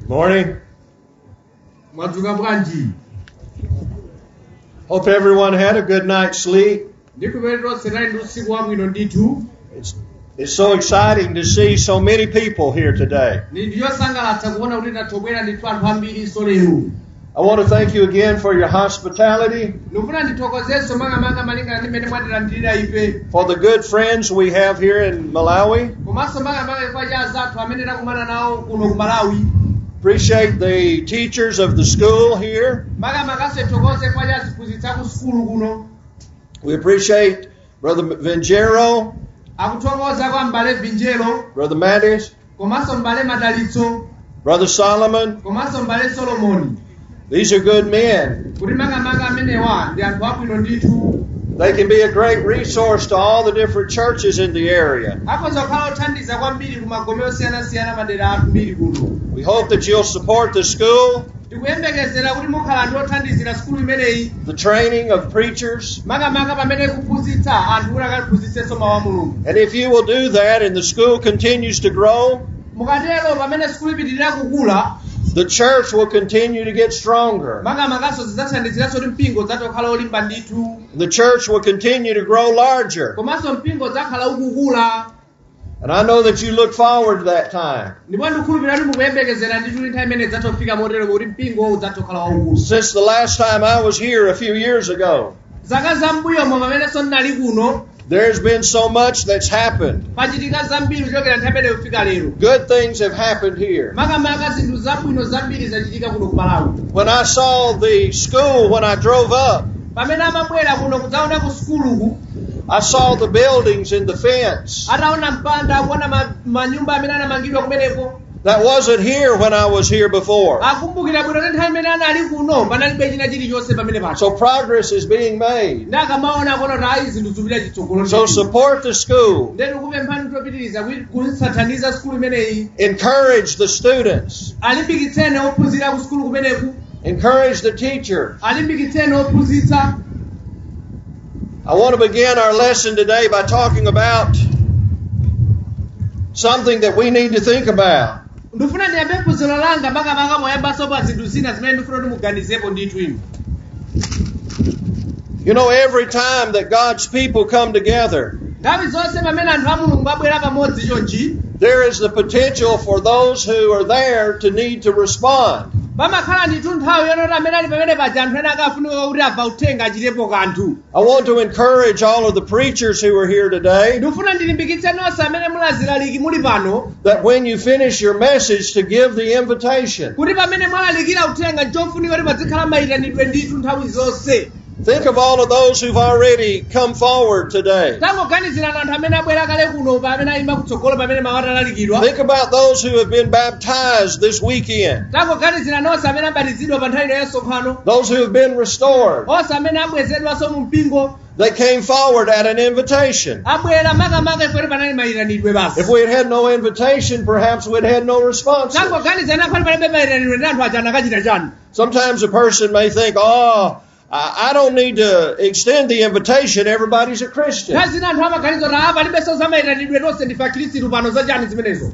Morning. Mwadzuka bwanji? Hope everyone had a good night's sleep. Ndithu pere tonse tali ndi usiku wabwino ndithu. It's so exciting to see so many people here today. Ni ndiyosangalatsa kuona kuti tatobwera ndithu anthu ambiri lero. I want to thank you again for your hospitality, Ndikufuna ndithokozenso makamaka malingana ndi mmene mwatilandirira ife, for the good friends we have here in Malawi. komanso makamaka chifukwa cha azathu amene takumana nawo kuno ku Malawi. Appreciate the teachers of the school here. Makamakaso tithokoze chifukwa cha aziphunzitsi ku sukulu kuno. We appreciate Brother Vingero, Akuthokoza kwa m'bale Vinjero, Brother Mattis, komanso m'bale Madalitso, Brother Solomon. komanso m'bale Solomoni. These are good men. Kuti makamaka amenewa ndi anthu abwino ndithu. They can be a great resource to all the different churches in the area. Akhoza kukhala othandiza kwambiri ku magome osiyanasiyana madera ambiri kuno. We hope that you'll support the school, Tikuyembekezera kuti mukhala anthu othandizira sukulu imeneyi, the training of preachers. makamaka pamene kuphunzitsa anthu kuti akaphunzitsenso mawu a Mulungu. And if you will do that and the school continues to grow, Mukatero pamene sukulu ipitirira kukula, the church will continue to get stronger. makamakaso zidzathandiziranso kuti mpingo udzatokhala olimba ndithu, The church will continue to grow larger. komanso mpingo udzakhala ukukula. And I know that you look forward to that time. Ndipo ndikukhulupirira kuti mukuyembekezera ndithu kuti nthawi imene idzatofika motero kuti mpingo udzatokhala waukulu. Since the last time I was here a few years ago, Zaka zam'mbuyomo pamenenso ndinali kuno, there's been so much that's happened. pachitika zambiri kuchokera nthawi imene kufika lero. Good things have happened here. Makamaka zinthu zabwino zambiri zachitika kuno ku Malawi. When I saw the school when I drove up, Pamene amabwera kuno kudzaona ku sukuluku, I saw the buildings and the fence. ataona mpanda, akuona manyumba amene anamangidwa kumeneko. That wasn't here when I was here before. Akumbukira bwino kuti nthawi imene anali kuno panalibe china chilichonse pamene pacho. So progress is being made. Ndi akamaona akuona kuti ayi zinthu zipita chitsogolo. So support the school. Ndiye tikupemphani topitiriza kutsataniza sukulu imeneyi. Encourage the students. Alimbikitseni ophunzira ku sukulu kumeneku. Encourage the teacher. Alimbikitseni ophunzitsa. I want to begin our lesson today by talking about something that we need to think about. Ndifuna ndiyambe phunziro langa makamaka moyambanso pa zinthu zina zimene ndifuna kuti muganizepo ndithu inu. You know, every time that God's people come together, Nthawi zonse pamene anthu a Mulungu abwera pamodzi chonchi, there is the potential for those who are there to need to respond. pamakhala ndithu nthawi yonoti amene ali pamene paja anthu ena akafunika kuti abva uthenga achitepo kanthu. I want to encourage all of the preachers who are here today Ndifuna ndilimbikitse nonse amene mulazilaliki muli pano, that when you finish your message to give the invitation. kuti pamene mwalalikira uthenga nchofunika kuti pazikhala mayitanidwe ndithu nthawi zonse. Think of all of those who've already come forward today. Tangoganizirani anthu amene abwera kale kuno pamene ayima kutsogolo pamene mawu atalalikidwa. Think about those who have been baptized this weekend. Tangoganizira nonse amene abatizidwa pa nthawi ino ya msonkhano, Those who have been restored. onse amene abwezedwanso mu mpingo. They came forward at an invitation. Abwera makamaka ife kuti panali mayitanidwe basi. If we had had no invitation, perhaps we'd had no response. Tangoganizirani akhali palibe mayitanidwe ndi anthu aja anakachita chani. Sometimes a person may think, oh, I don't need to extend the invitation. Everybody's a Christian. Nthawi zina anthu amaganiza kuti ah palibenso za mayitanidwe tonse ndife akhristu pano zachani zimenezo.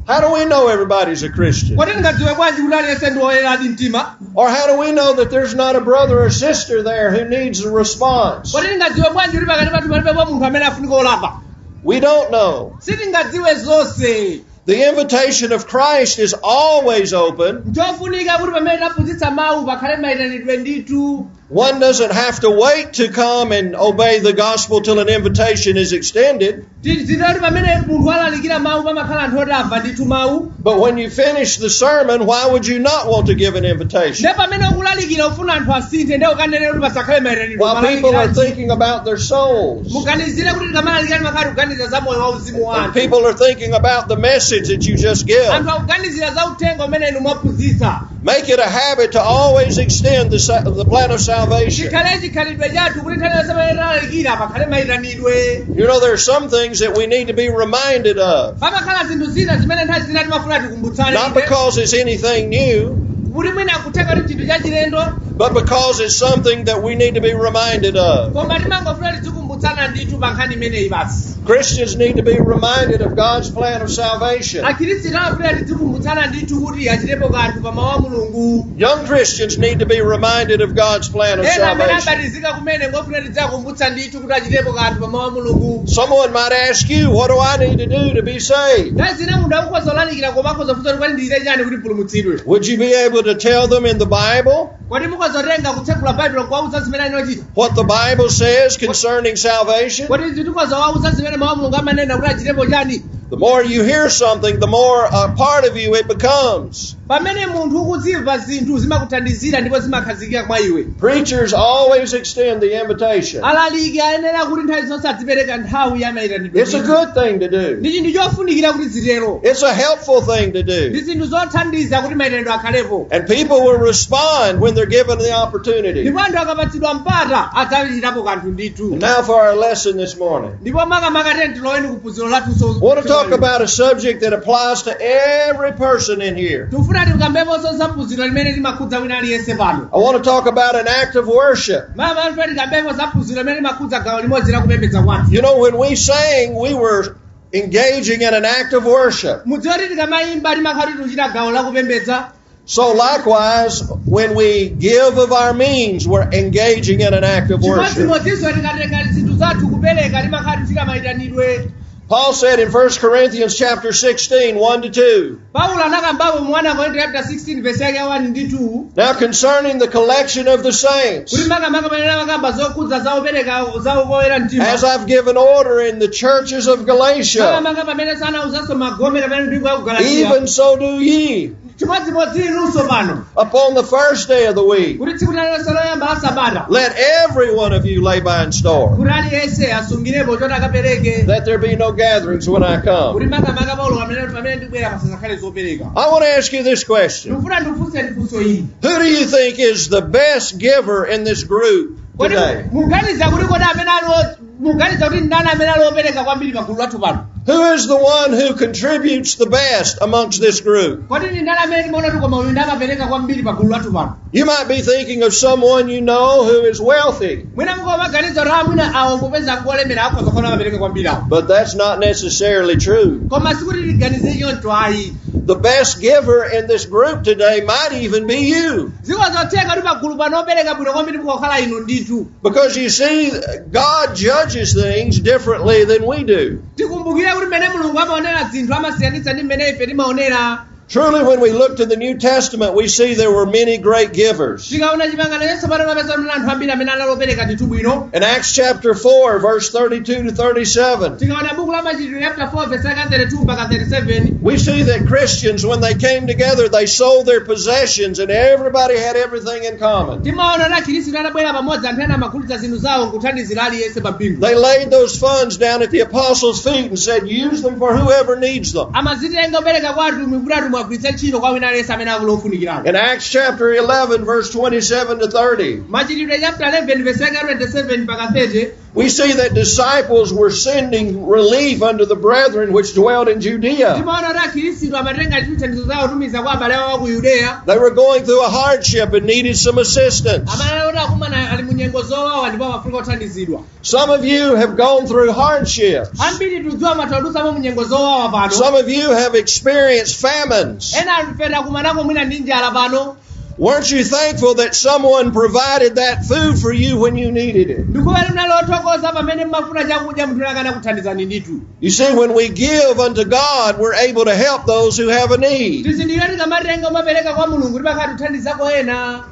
How do we know everybody's a Christian? Kodi tingadziwe bwanji kuti aliyense ndi woyeradi mtima? Or how do we know that there's not a brother or sister there who needs a response? Kodi tingadziwe bwanji kuti pakati pathu palibepo munthu amene afunika olapa? We don't know. Sitingadziwe zonse. The invitation of Christ is always open. Nchofunika kuti pamene taphunzitsa mawu pakhale mayitanidwe ndithu. One doesn't have to wait to come and obey the gospel till an invitation is extended. Tidziwe kuti pamene munthu alalikira mawu pamakhala anthu oti amva ndithu mawu. But when you finish the sermon, why would you not want to give an invitation? Nde pamene ukulalikira ufuna anthu asinthe nde ukanene kuti pasakhale mayitanidwe. While people are thinking about their souls, Muganizire kuti tikamalalikira timakhala tikuganiza za moyo wa uzimu wa and anthu. people are thinking about the message that you just give. Anthu akuganizira za uthenga umene inu mwaphunzitsa. Make it a habit to always extend the plan of salvation. Chikhale chikhalidwe chathu kuti nthawi yonse pamene talalikira pakhale mayitanidwe. You know, there are some things that we need to be reminded of. Pamakhala zinthu zina zimene nthawi zina timafuna tikumbutsane Not because it's anything new, kuti mwina akutheka kuti chinthu chachilendo, but because it's something that we need to be reminded of. Koma timangofuna tidzikumbutsana ndithu pa nkhani imeneyi basi. Christians need to be reminded of God's plan of salvation. Akhristu amafuna tidzikumbutsana ndithu kuti achitepo kanthu pa mawu a Mulungu. Young Christians need to be reminded of God's plan of Ena amene salvation. abatizika kumene ngofuna tidzakumbutsa ndithu kuti achitepo kanthu pa mawu a Mulungu. Someone might ask you, what do I need to do to be saved? Nthawi zina munthu akukhoza kulalikira koma akhoza kufunsa kuti kwani ndichite chani kuti mpulumutsidwe. Would you be able to tell them in the Bible Kodi mukhoza kutenga kutsekula Baibulo kuwauza zimene anochita? what the Bible says concerning salvation? Kodi tikhoza kuwauza zimene mawu a Mulungu amanena kuti achitepo chani? The more you hear something, the more a part of you it becomes. Pamene munthu ukuzimva zinthu zimakuthandizira ndipo zimakhazikika mwa iwe. Preachers always extend the invitation. Alaliki ayenera kuti nthawi zonse adzipereka nthawi ya mayitanidwe. It's a good thing to do. Ndi chinthu chofunikira kuti zitero. It's a helpful thing to Ndi do. zinthu zothandiza kuti mayitanidwe akhalepo. And people will respond when they're given the opportunity. Ndipo anthu akapatsidwa mpata adzachitapo kanthu ndithu. And now for our lesson this morning. Ndipo makamaka tiyeni tiloweni kuphunziro lathu. I want to talk about a subject that applies to every person in here. Tikufuna tikambeponso za phunziro limene limakhudza wina aliyense pano. I want to talk about an act of worship. Mama alifuna tikambepo za phunziro limene limakhudza gawo limodzi la kupembedza kwathu. You know, when we sang, we were engaging in an act of worship. Mudziwe kuti tikamayimba timakhala kuti tikuchita gawo la kupembedza. So likewise, when we give of our means, we're engaging in an act of worship. Chimodzimodzinso tikatenga zinthu zathu kupereka timakhala tikuchita mayitanidwe. Paul said in 1 Corinthians chapter 16, 1 to 2, Paulo anakambapo mu 1 Korinto chapter 16 verse yake ya 1 ndi 2 Now concerning the collection of the kuti saints, makamaka pamene amakamba zokhudza zaopereka zaokoera mtima. as I've given order in the churches of Galatia, Makamaka pamene sanauzanso magomero pamene mpingo wa ku Galatiya. even so do ye. Chimodzimodzi inunso pano Upon the first day of the week, kuti tsiku lililonse loyamba la sabata let every one of you lay by in store, kuti aliyense asungirepo choti akapereke that there be no gatherings when I come. kuti makamaka Paulo pamene ndikubwera pasazakhale zopereka. I want to ask you this question. Ndikufuna ndikufunse funso ili. Who do you think is the best giver in this group Kodi today? muganiza kuti kodi amene ali muganiza kuti ndani amene ali opereka kwambiri pa gulu lathu pano? Who is the one who contributes the best amongst this group? Kodi ndi ndani amene timaona kuti koma uyu ndi amapereka kwambiri pa gulu lathu pano? You might be thinking of someone you know who is wealthy, Mwina mukumaganiza kuti amwina awo popeza ngolemera akhoza kuona amapereka kwambiri awo. but that's not necessarily true. Koma sikuti tiganize choncho ayi. The best giver in this group today might even be you. Zikhozotheka kuti pagulu pano opereka bwino kwambiri mukokhala inu ndithu. Because you see, God judges things differently than we do. Tikumbukire kuti mmene Mulungu amaonera zinthu amasiyanitsa ndi mmene ife timaonera. Truly, when we look to the New Testament, we see there were many great givers. Tikaona chipangano chatsopano mapeza kuti anthu ambiri amene analopereka ndithu bwino. In Acts chapter 4, verse 32 to 37, Tikaona buku la Machitidwe chapter 4 verse 32 mpaka 37 we see that Christians, when they came together, they sold their possessions and everybody had everything in common. timaona kuti akhristu atabwera pamodzi anthu ena amagulitsa zinthu zawo nkuthandizira aliyense pa mpingo. They laid those funds down at the apostles' feet and said, use them for whoever needs them. Amazitenga opereka kwa atumwi kuti atumwi agwiritse ntchito kwa wina aliyense amene akulofunikirawo. In Acts chapter 11, verse 27 to 30, Machitidwe chapter 11 verse 27 mpaka 30 we see that disciples were sending relief unto the brethren which dwelt in Judea. timaona kuti akhristu amatenga chithandizo zawo tumiza kwa abale awo ku Yudeya. They were going through a hardship and needed some assistance. Amene kuti akumana ali mu nyengo zowawa ndipo amafuna kuthandizidwa. Some of you have gone through hardships. Ambiri tudziwa matadusamo mu nyengo zowawa pano. Some of you have experienced famines. Ena ife takumanako mwina ndi njala pano. Weren't you thankful that someone provided that food for you when you needed it? Ndikuvera mnali othokoza pamene mmafuna chakudya munthu akana kuthandizani ndithu. You see, when we give unto God, we're able to help those who have a need. Tizindikira tikamatenga umapereka kwa Mulungu timakhala kuthandizako ena.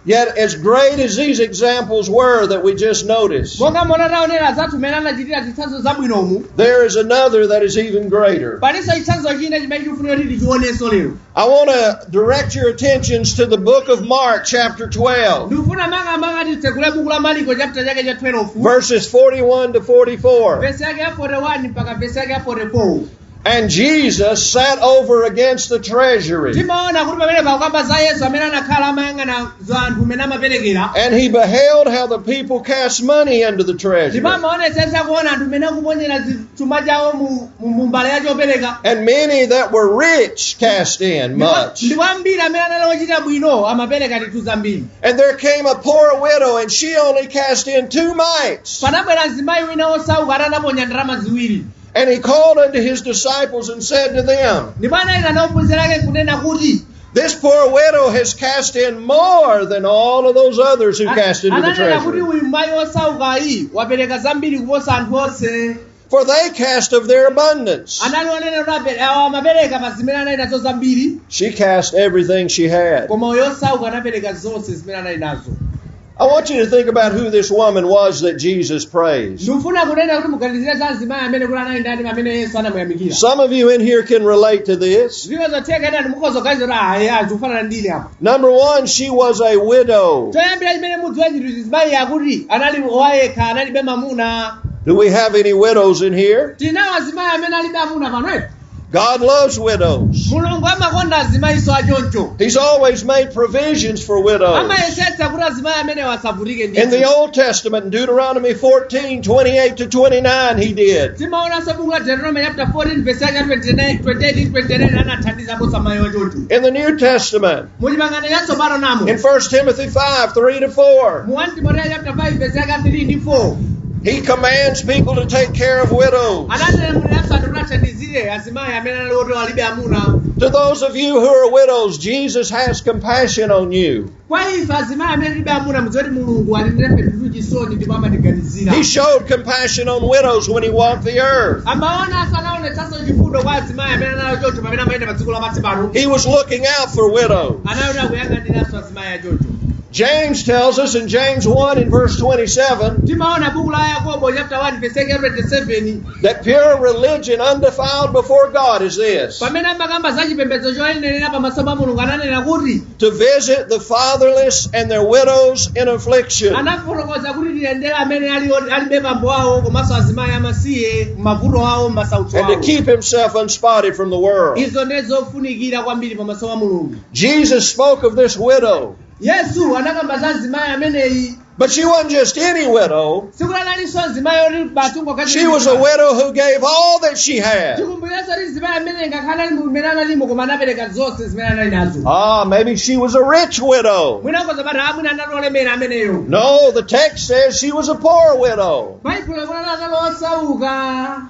Yet, as great as these examples were that we just noticed, Monga mona taonera zathu mmene anachitira zitsanzo zabwinomu. there is another that is even greater. Palinso chitsanzo china chimene chikufunika kuti tichionenso lero. I want to direct your attentions to the book of Mark, chapter 12, Ndikufuna makamaka titsekule buku la Mariko chapter chake cha 12 verses 41 to 44. verse yake ya 41 mpaka verse yake ya 44. And Jesus sat over against the treasury. Timaona kuti pamene pakukamba za Yesu amene anakhala amayang'ana za anthu amene amaperekera. And he beheld how the people cast money into the treasury. Ndipo amaonetsetsa kuona anthu amene akuponyera chuma chawo mu mbale ya chopereka. And many that were rich cast in much. Ndipo ambiri amene anali ochita bwino amapereka ndithu zambiri. And there came a poor widow, and she only cast in 2 mites. Panabwera mzimayi wina osauka atanaponya ndalama ziwiri. And he called unto his disciples and said to them, Ndipo anayitana ophunzira ake kunena kuti, This poor widow has cast in more than all of those others who cast into the ananena kuti treasury. uyu mayi osaukayi wapereka zambiri kuposa anthu onse. For they cast of their abundance. Anali onena kuti awa amapereka pa zimene anali nazo zambiri. She cast everything she had. Koma uyo osauka anapereka zonse zimene anali nazo. I want you to think about who this woman was that Jesus praised. Ndikufuna kunena kuti muganizire za mzimayi amene kuti anali ndani pamene Yesu anamuyamikira. Some of you in here can relate to this. Zviwo zotheka ena ndimukhoza kuganiza kuti aya zikufanana ndine apa. Number one, she was a widow. Choyambira chimene mudziwe chinthu mzimayi akuti anali wayekha, analibe mamuna. Do we have any widows in here? Tinawo azimayi amene alibe amuna pano eti. God loves widows. Mulungu amakonda azimayiso achoncho. He's always made provisions for widows. Amayesetsa kuti azimayi amene asavutike In the ndithu. Old Testament, in Deuteronomy 14, 28 to 29, he did. Timaonanso buku la Deuteronomy chapter 14 verse yake 29, 28, 29 anathandizapo amayi ochoncho. In the New Testament, Mu chipangano chatsopano namo. in 1 Timothy 5, 3 to 4, Mu 1 Timoteyo chapter 5 verse yake 3 ndi 4. he commands people to take care of widows. Ananena anthu kuti athandizire azimayi amene anali oti alibe amuna. To those of you who are widows, Jesus has compassion on you. Kwa ife azimayi amene tilibe amuna mudziwe kuti Mulungu ali ndife ndithu chisoni ndipo amatiganizira. He showed compassion on widows when he walked the earth. Amaona asanaonetsanso chifundo kwa azimayi amene anali choncho pamene amayenda pa dziko lapansi pano. He was looking out for widows. Anali akuyang'aniranso azimayi achoncho. James tells us in James 1 in verse 27 Timaona buku la Yakobo chapter 1 verse 27 that pure religion undefiled before God is this: pamene amakamba za chipembedzo choyenerera pamaso pa Mulungu ananena kuti to visit the fatherless and their widows in affliction. Anafotokoza kuti tiyendere amene alibe bambo awo komanso azimayi amasiye m'mavuto awo m'masautso And to awo. keep himself unspotted from the world. Izo ndiye zofunikira kwambiri pamaso pa Mulungu. Jesus spoke of this widow. Yesu anakamba za mzimayi ameneyi. But she wasn't just any widow. Sikuti analinso mzimayi oti batungo kati. She was a widow who gave all that she had. Chikumbukiranso kuti mzimayi amene ngakhale ali mmene analimo koma anapereka zonse zimene anali nazo. Ah, maybe she was a rich widow. Mwina akhoza pati amwina anali olemera ameneyo. No, the text says she was a poor widow. Baibulo ikuti anali osauka.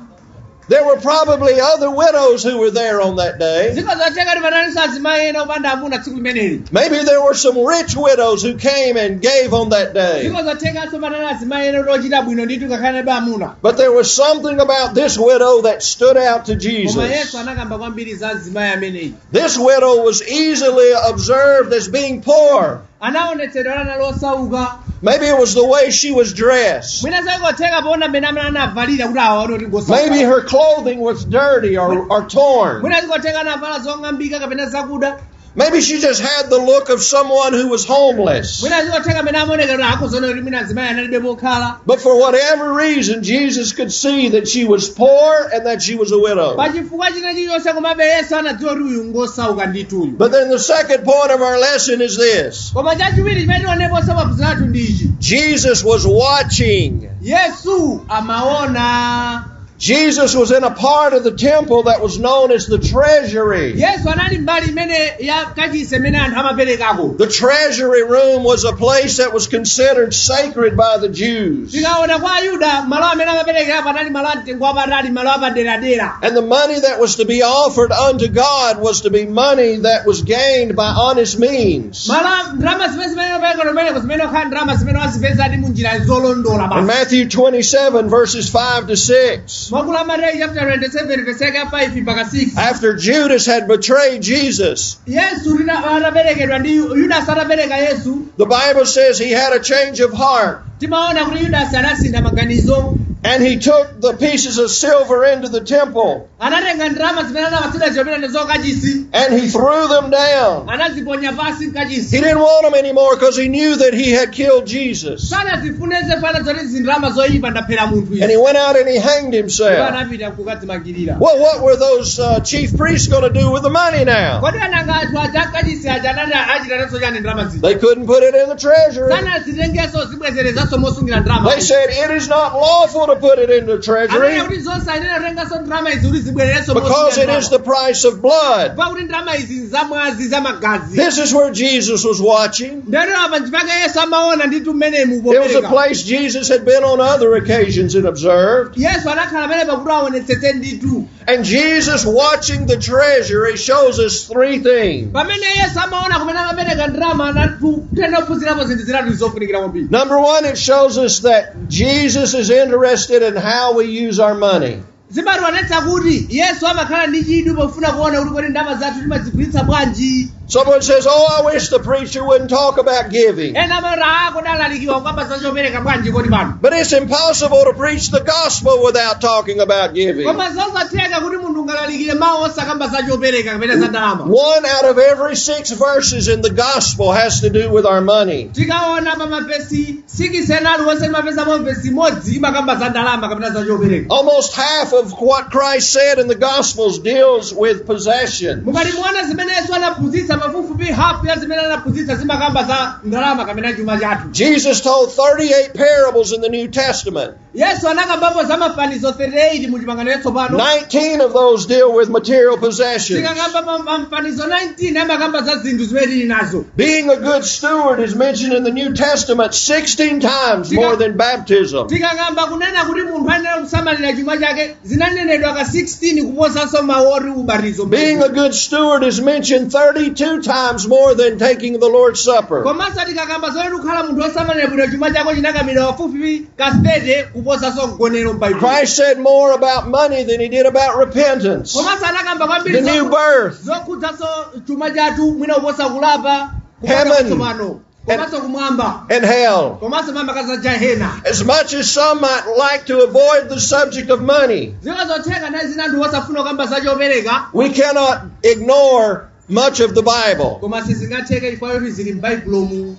There were probably other widows who were there on that day. Ziko zotheka kuti panalinso azimayi ena opanda amuna tsiku limeneli. Maybe there were some rich widows who came and gave on that day. Ziko zothekanso panali azimayi ena oti ochita bwino ndithu ngakhale analibe amuna. But there was something about this widow that stood out to Koma Yesu Jesus. anakamba kwambiri za azimayi ameneyi. This widow was easily observed as being poor. Anaonetsedwa anali osauka. Maybe it was the way she was dressed. Mwina zikotheka poona mmene amene anavalira kuti awaone kuti ngosauka. Maybe her clothing was dirty or torn. Mwina zikotheka anavala zong'ambika kapena zakuda. Maybe she just had the look of someone who was homeless. Mwina zikotheka mmene amaoneka kuti akuzoona kuti mwina azimayi analibe mokhala. But for whatever reason, Jesus could see that she was poor and that she was a widow. Pachifukwa china chilichonse komabe Yesu anadziwa kuti uyu ngosauka ndithuyu. But then the second point of our lesson is this. Koma chachiwiri chimene tioneponso paphunziro lathu ndi ichi. Jesus was watching. Yesu amaona. Jesus was in a part of the temple that was known as the treasury. Yesu anali mbali imene ya kachisi imene anthu amaperekako. The treasury room was a place that was considered sacred by the Jews. Tikaona kwa Ayuda malo amene amaperekerapo anali malo amtengo wapatali, malo apaderadera. And the money that was to be offered unto God was to be money that was gained by honest means. Malo ndalama zimene zimene amapereka kumeneko zimene okhala ndalama zimene wazipeza ndi munjira zolondola In basi. Matthew 27 verses 5 to 6, Buku la Mateyu chapter 27 verse yake ya 5 mpaka 6. after Judas had betrayed Jesus, Yesu ataperekedwa ndi Yudasi atapereka Yesu, the Bible says he had a change of heart. timaona kuti Yudasi anasintha maganizo. And he took the pieces of silver into the temple Anatenga ndalama zimene anapatsidwa zopita nazo kachisi. and he threw them down. Anaziponya pasi He mkachisi. didn't want them anymore because he knew that he had killed Jesus. Sanazifuneze fana zoti zindalama zoyipa ndaphera munthu And izi. he went out and he hanged Ndipo himself. anapita kukadzimangirira. Well, what were those chief priests going to do with the money now? Kodi ananga anthu aja akachisi aja anati achitanenso chani ndalama zija? They couldn't put it in the treasury. Sanazitengenso zibwezerezaso mosungira ndalama. They said it is not lawful to put it in the Anena treasury kuti zonse anene atenganso ndalama izi kuti zibwererenso because it mosungira is the ndalama. price of blood. Pakuti ndalama izi nzamwazi zamagazi. This is where Jesus was watching. Ndero apa nchipake Yesu amaona ndithu mmenemu It was a popereka. place Jesus had been on other occasions and observed. Yesu anakhala pamene pakuti aonetsetse ndithu. And Jesus watching the treasury shows us three things. Pamene Yesu amaona kumene amapereka ndalama anathu tena ophunzirapo zinthu zitatu zofunikira kwambiri. Number one, it shows us that Jesus is interested in how we use our money. Zimationetsa kuti Yesu amakhala ndi chidwi pofuna kuona kuti kodi ndalama zathu timazigwiritsa bwanji. Someone says, "Oh, I wish the preacher wouldn't talk about giving." Ena amati ah kodi alalikiwa kukamba za chopereka bwanji kodi pano. But it's impossible to preach the gospel without talking about giving. Koma zosatheka kuti munthu ungalalikire mawu osakamba za chopereka kapena za ndalama. One out of every six verses in the gospel has to do with our money. Tikaona pa mavesi 6 ena aliwonse timapezamo vesi imodzi imakamba za ndalama kapena za chopereka. Almost half of what Christ said in the gospels deals with possession. Mukati muona zimene Yesu anaphunzitsa pafupifupi hafu ya zimene anaphunzitsa zimakamba za ndalama kapena chuma chathu. Jesus told 38 parables in the New Testament. Yesu anakambapo za mafanizo 38 mu chipangano chatsopano. 19 of those deal with material possessions. Tikakamba pa mafanizo 19 amakamba za zinthu zimene tili nazo. Being a good steward is mentioned in the New Testament 16 times more than baptism. Tikakamba kunena kuti munthu ayenera kusamalira chuma chake zinanenedwa ka 16 kuposanso mawu oti ubatizo. Being a good steward is mentioned 32 times more than taking the Lord's Supper. Komanso tikakamba zoti kukhala munthu wosamalira bwino chuma chako chinakamira pafupifupi ka 30 kuposanso mgonero m'Baibulo. Christ said more about money than he did about repentance, Komanso anakamba kwambiri the new birth, zokhudzaso chuma chathu mwina kuposa kulapa Heaven. kutsopano komanso kumwamba and hell. komanso mamakaza jahena. As much as some might like to avoid the subject of money, Zikazotheka naye zina anthu osafuna kukamba za chopereka we cannot ignore much of the Bible. koma sizingatheke chifukwa choti zili m'Baibulomu.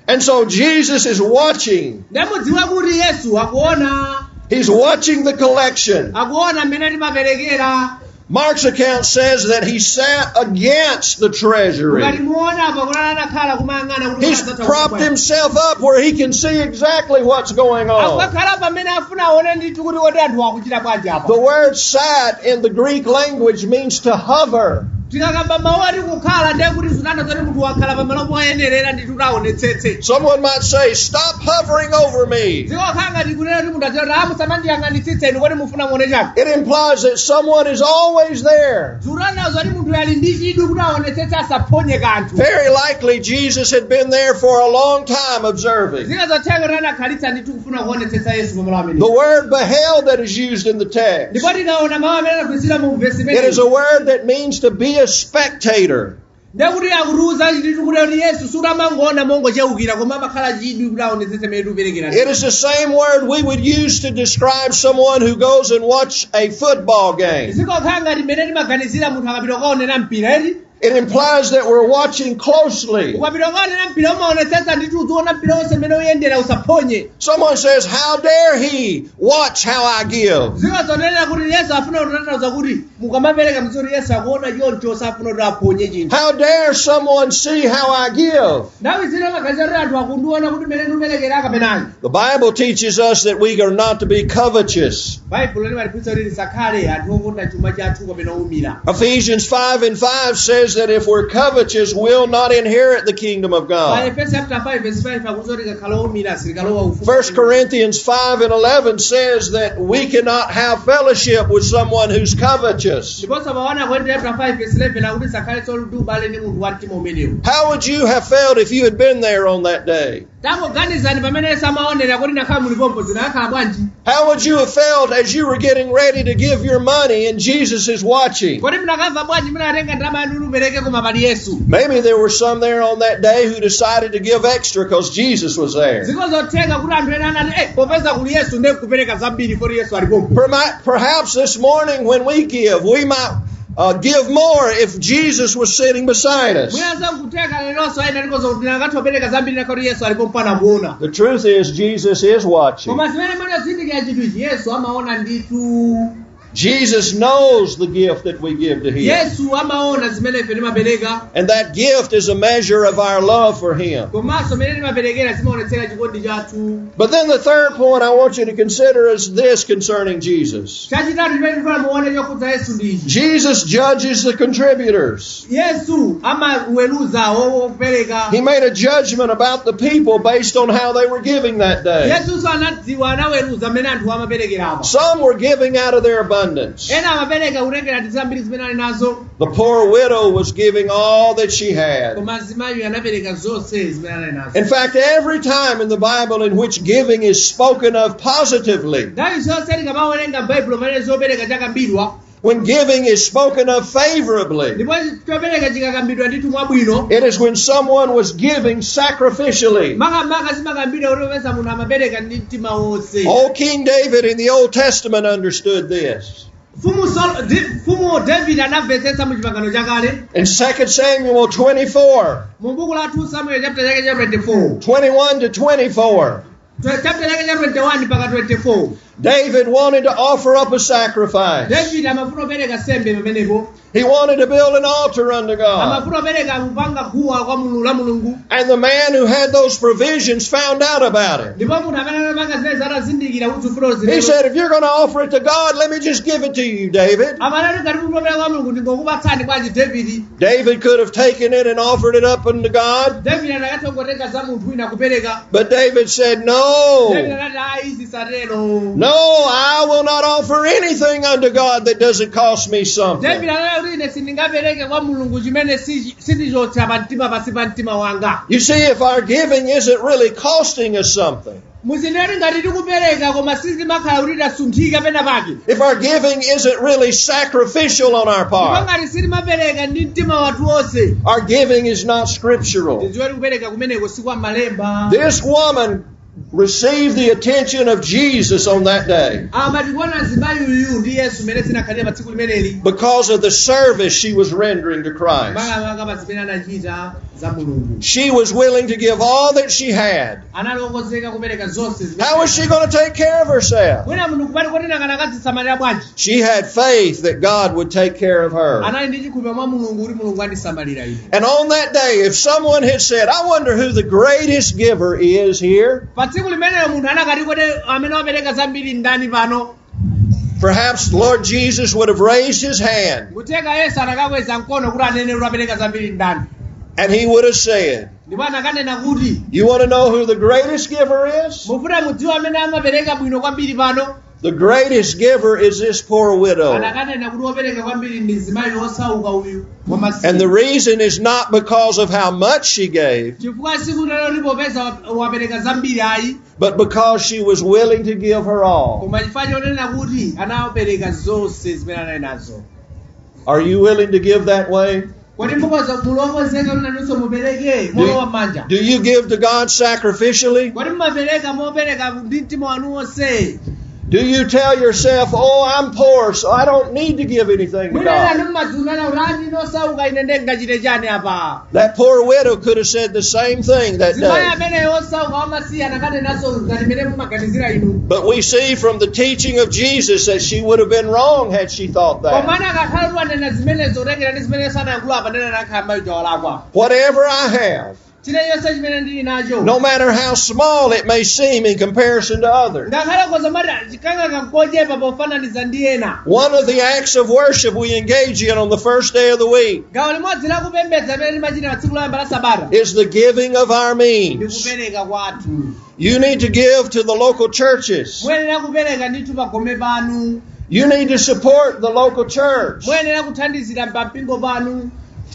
And so Jesus is watching. Ndamudziwa kuti Yesu akuona. He's watching the collection. Akuona mmene timaperekera. Mark's account says that he sat against the treasury. Ukati muona apa kuti anakhala kumayang'ana kuti He's azatha propped kukwana. himself up where he can see exactly what's going on. Akukakhala pamene afuna aone ndithu kuti kodi anthu akuchita bwanji apa. The word sat in the Greek language means to hover. Tikakamba mawu ati kukhala ndiye kuti zinana zoti munthu wakhala pamalo poyenerera ndithu kuti aonetsetse. Someone might say, "Stop hovering over me." Zikokhala ngati kunena kuti munthu achita kuti musamandiyang'anitsitse inu kodi mufuna muone chani. It implies that someone is always there. Zikutanthauza kuti munthu ali ndi chidwi kuti aonetsetse asaphonye kanthu. Very likely Jesus had been there for a long time observing. Zikazotheka kuti anakhalitsa ndithu kufuna kuonetsetsa Yesu pamalo amene. The word beheld that is used in the text, Ndipo tikaona mawu amene anagwiritsidwa mu vesi it is imeneyi. a word that means to be a spectator. Ndiye kuti akutiwuza ndithu kuti Yesu sutamangoona mongochewukira koma amakhala chidwi kuti aonetsetse mmene tikuperekera. It is the same word we would use to describe someone who goes and watch a football game. Zikokhala ngati mmene timaganizira munthu akapita kukaonera mpira eti. It implies that we're watching closely. Ukapita kukaonera mpira umaonetsetsa ndithu uziona mpira wonse mmene uyendera usaphonye. Someone says, "How dare he watch how I give?" Zikazonenera kuti Yesu afuna kutanthauza kuti mukamapereka mziwo kuti Yesu akuona choncho safuna kuti aphonye chinthu. How dare someone see how I give? Nthawi zina maganizo kuti anthu akundiona kuti mmene ndikuperekera kapenayi. The Bible teaches us that we are not to be covetous. Baibulo limatiphunzitsa kuti tisakhale anthu okonda chuma chathu kapena owumira. Ephesians 5:5 says that if we're covetous, we'll not inherit the kingdom of Pa God. Efeso chapter 5 verse 5 akuti tikakhala owumira sitikalowa ufumu. 1 Corinthians 5:11 says that we cannot have fellowship with someone who's covetous. Ndiponso pa 1 Korinto chapter 5 verse 11 akuti tisakhalenso ndi ubale ndi munthu wa mtima umenewu. How would you have felt if you had been there on that day? Tangoganizani pamene Yesu amaonera kuti nakhala mulipompo zinakhala bwanji. How would you have felt as you were getting ready to give your money and Jesus is watching? Kodi munakamva bwanji munatenga ndalama yanu mupereke koma pali Yesu? Maybe there were some there on that day who decided to give extra because Jesus was there. Ziko zotheka kuti anthu ena anati popeza kuli Yesu ndiye kupereka zambiri poti Yesu alipompo. Perhaps this morning when we give, we might give more if Jesus was sitting beside us. Mwina nkutheka leronso ena tikozo kuti nakatha kupereka zambiri nakhoti Yesu alipompo anamuona. The truth is, Jesus is watching. Koma zimene munazindikira chinthu ichi Yesu amaona ndithu. Jesus knows the gift that we give to Him. Yesu amaona zimene ife timapereka. And that gift is a measure of our love for Him. Komanso mene timaperekera zimaonetsera chikondi chathu. But then the third point I want you to consider is this concerning Jesus. Chachitatu chimene tifuna muone chokhudza Yesu ndi ichi. Jesus judges the contributors. Yesu amaweruza wopereka. He made a judgment about the people based on how they were giving that day. Yesunso anadziwa anaweruza mmene anthu amaperekeramo. Some were giving out of their abundance. Ena amapereka kutengera ndi zambiri zimene ali nazo. The poor widow was giving all that she had. Koma mzimayi anapereka zonse zimene anali nazo. In fact, every time in the Bible in which giving is spoken of positively, Nthawi zonse tikamawerenga m'Baibulo pamene zopereka chakambidwa, when giving is spoken of favorably, ndipo chopereka chikakambidwa ndithu mwabwino, it is when someone was giving sacrificially. makamaka zimakambidwa kuti popeza munthu amapereka ndi mtima wonse. Oh, King David in the Old Testament understood this. Mfumu David anamvetsetsa mu chipangano chakale. In 2 Samuel 24, Mu buku la 2 Samuel chapter chake cha 24, 21 to 24, chapter chake cha 21 mpaka 24, David wanted to offer up a sacrifice. David amafuna kupereka sembe pamenepo. He wanted to build an altar unto God. Amafuna kupereka kupanga guwa kwa Mulungu la Mulungu. And the man who had those provisions found out about it. Ndipo munthu amene anapanga zimene atazindikira kuti ufuna He uzinero. said, if you're going to offer it to God, let me just give it to you, David. Amanati ngati mukupereka kwa Mulungu ndingokupatsani bwanji David. David could have taken it and offered it up unto God. David anakatha kungotenga za munthu wina kupereka. But David said, David no. anati ayi zisatero. No, I will not offer anything unto God that doesn't cost me David something. anati kuti ine sindingapereke kwa Mulungu chimene sindichotsa pa mtima pasi pa mtima wanga. You see, if our giving isn't really costing us something, Muzineri ngati tikupereka koma sizimakhala kuti tasunthika pena pake. if our giving isn't really sacrificial on our Ndipo part, ngati sitimapereka ndi mtima wathu wonse, our giving is not scriptural. tidziwe tikupereka kumeneko si kwa malemba. This woman received the attention of Jesus on that day Ama tikuona mzimayi uyu ndi Yesu mmene zinakhalira pa tsiku limeneli. because of the service she was rendering to Christ. Makamaka pa zimene anachita za Mulungu. She was willing to give all that she had. Anali okonzeka kupereka zonse zimene. How was she going to take care of herself? Mwina munthu kupati kuti nakanadzisamalira bwanji. She had faith that God would take care of her. Anali ndi chikhulupiriro mwa Mulungu kuti Mulungu andisamalira ine. And on that day, if someone had said, I wonder who the greatest giver is here, Pa tsiku limenelo munthu anakati kodi amene wapereka zambiri ndani pano. perhaps Lord Jesus would have raised his hand Kuteka Yesu anakakweza mkono kuti anene kuti wapereka zambiri ndani. and he would have said, Ndipo anakanena kuti You want to know who the greatest giver is? mufuna mudziwe amene amapereka bwino kwambiri pano. The greatest giver is this poor widow. Anakanena kuti wopereka kwambiri ndi mzimayi wosauka uyu wamasiye. And the reason is not because of how much she gave, Chifukwa sikunena kuti popeza wapereka zambiri ayi, but because she was willing to give her all. koma chifukwa chonena kuti anapereka zonse zimene anali nazo. Are you willing to give that way? Kodi mukoza mulokonzeka kuti nanunso mupereke molowa m'manja. Do you give to God sacrificially? Kodi mumapereka mopereka ndi mtima wanu wonse. Do you tell yourself, oh, I'm poor, so I don't need to give anything to Mwina God? inu mumadzunana kuti andi osauka ine ndingachite chani apa. That poor widow could have said the same thing that Zimayi day. amene osauka wamasiye anakanenanso ngati mmene mumaganizira inu. But we see from the teaching of Jesus that she would have been wrong had she thought that. Komana akakhala kuti wanena zimenezo kutengera ndi zimene sanayankhula apa nena nakhala mayi walakwa. Whatever I have, Chilichonse chimene ndili nacho. no matter how small it may seem in comparison to others. Ngakhale koza mati chikangaka nkochepa pofananiza ndi ena. One of the acts of worship we engage in on the first day of the week Gawo limodzi lakupembedza limene limachita pa tsiku loyamba la Sabata is the giving of our ndi means. kupereka kwathu. You need to give to the local churches. Muyenera kupereka ndithu pagome panu. You need to support the local church. Muyenera kuthandizira pa mpingo panu.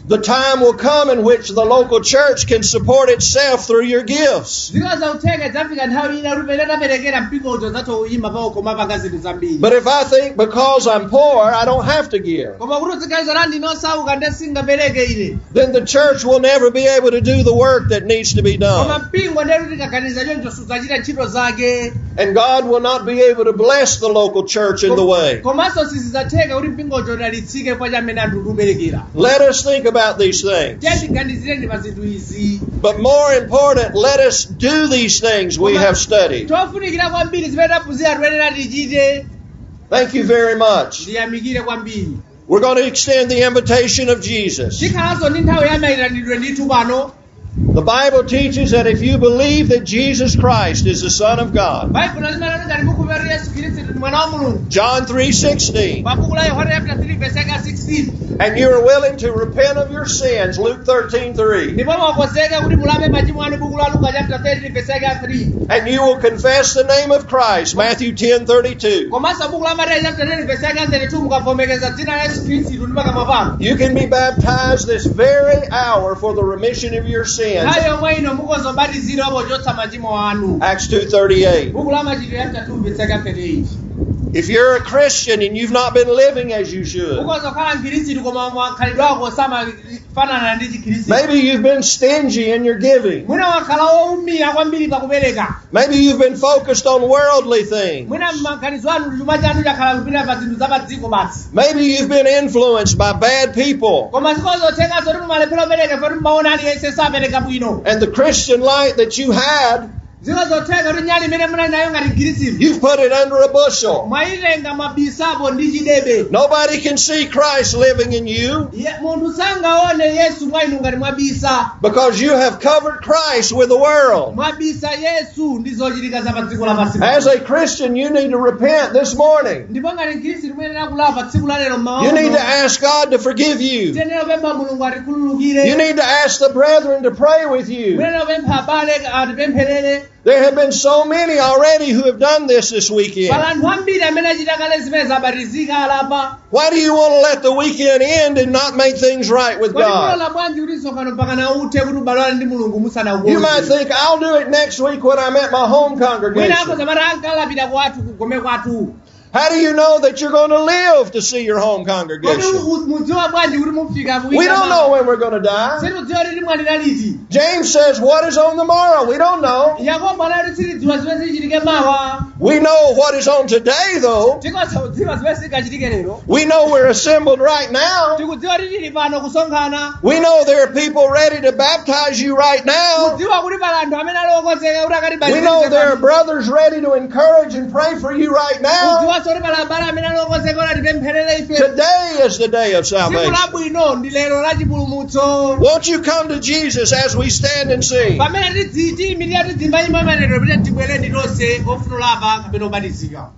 The time will come in which the local church can support itself through your gifts. Zikhoza kutheka idzafika nthawi ina kuti pene taperekera mpingo uja udzatha kuyima pawo komapanga zinthu zambiri. But if I think because I'm poor, I don't have to give, Koma kuti uziganiza la ndine osauka nde singapereke ine, then the church will never be able to do the work that needs to be koma done. mpingo ndetu tikaganiza choncho sudzachita ntchito zake. And God will not be able to bless the local church in the way. Komanso sizidzatheka kuti mpingocho udalitsike kwa chamene anthu tikuperekera. Let us think about these things. Tiye tiganizireni pa zinthu izi. But more important, let us do these things we have studied. Chofunikira kwambiri zimene taphunzira tiyenera tichite. Thank you very much. Ndiyamikire kwambiri. We're going to extend the invitation of Jesus. Tikhalanso ndi nthawi ya mayitanidwe ndithu pano. The Bible teaches that if you believe that Jesus Christ is the Son of God, Baibulo limanena ngati mukhulupirira Yesu Khristu ndi mwana wa Mulungu, John 3:16, pa buku la Yohane chapter 3 verse 16, and you are willing to repent of your sins, Luke 13:3, ndipo mwakonzeka kuti mulape machimo anu, buku la Luka chapter 13 verse 3, and you will confess the name of Christ, Matthew 10:32, komanso buku la Mateyu chapter 10 verse 32, mukavomereza dzina la Yesu Khristu ndi pakamwa panu, you can be baptized this very hour for the remission of your sins, nthawi yomwe ino mukhoza kubatizidwa pochotsa machimo anu, Acts 2:38. Buku la Machitidwe chapter 2 verse 38. If you're a Christian and you've not been living as you should, Ukhoza kukhala mkhristu koma makhalidwe ako samafanana ndi chikhristu. maybe you've been stingy in your giving. Mwina wakhala wowumira kwambiri pakupereka. Maybe you've been focused on worldly things. Mwina maganizo anu chuma chanu chakhala kupita pa zinthu za pa dziko basi. Maybe you've been influenced by bad people. Koma zikhozothekaso kuti mumalephera kupereka poti mumaona aliyense sapereka bwino. And the Christian light that you had, Zikhozotheka kuti nyali imene munali nayo ngati mkhristu, you've put it under a bushel. mwayitenga mwabisapo ndi chidebe. Nobody can see Christ living in you Munthu sangaone Yesu mwa inu ngati mwabisa. because you have covered Christ with the world. Mwabisa Yesu ndi zochitika za pa dziko lapansi. As a Christian, you need to repent this morning. Ndipo ngati mkhristu muyenera kulapa tsiku la lero mmawa You need uno. to ask God to forgive you. Tiyenera kupempha Mulungu atikhululukire. You need to ask the brethren to pray with you. Muyenera kupempha abale atipempherere. There have been so many already who have done this weekend. Pali anthu ambiri amene achita kale zimene zabatizika alapa. Why do you want to let the weekend end and not make things right with Kodi God? mulola bwanji kuti msonkhano mpaka uthe kuti ubalane ndi Mulungu You might musanaukonze? think, I'll do it next week when I'm at my home Mwina congregation. akhoza mati ankalapita kwathu kugome kwathu. How do you know that you're going to live to see your home Kodi congregation? mudziwa bwanji kuti mufika? We don't know when we're going to die. Sitidziwa kuti timwalira liti. James says, what is on the morrow? We don't know. Yakobo anati sitidziwa zimene zichitike mawa. We know what is on today, though. Tikhoza kudziwa zimene zingachitike lero. We know we're assembled right now. Tikudziwa kuti tili pano kusonkhana. We know there are people ready to baptize you right now. Kudziwa kuti pali anthu amene ali okonzeka kuti We know there are akatibatize. brothers ready to encourage and pray for you right now. Kudziwanso kuti pali abale amene ali okonzeka kuti atipempherere ife. Today is the day of Tsiku salvation. labwino ndi lero la chipulumutso. Won't you come to Jesus as we stand and sing? Pamene tidziyimirira tidzimba nyimbo imeneyo, tibwereni tonse ofuna kulapa kapena obatizika.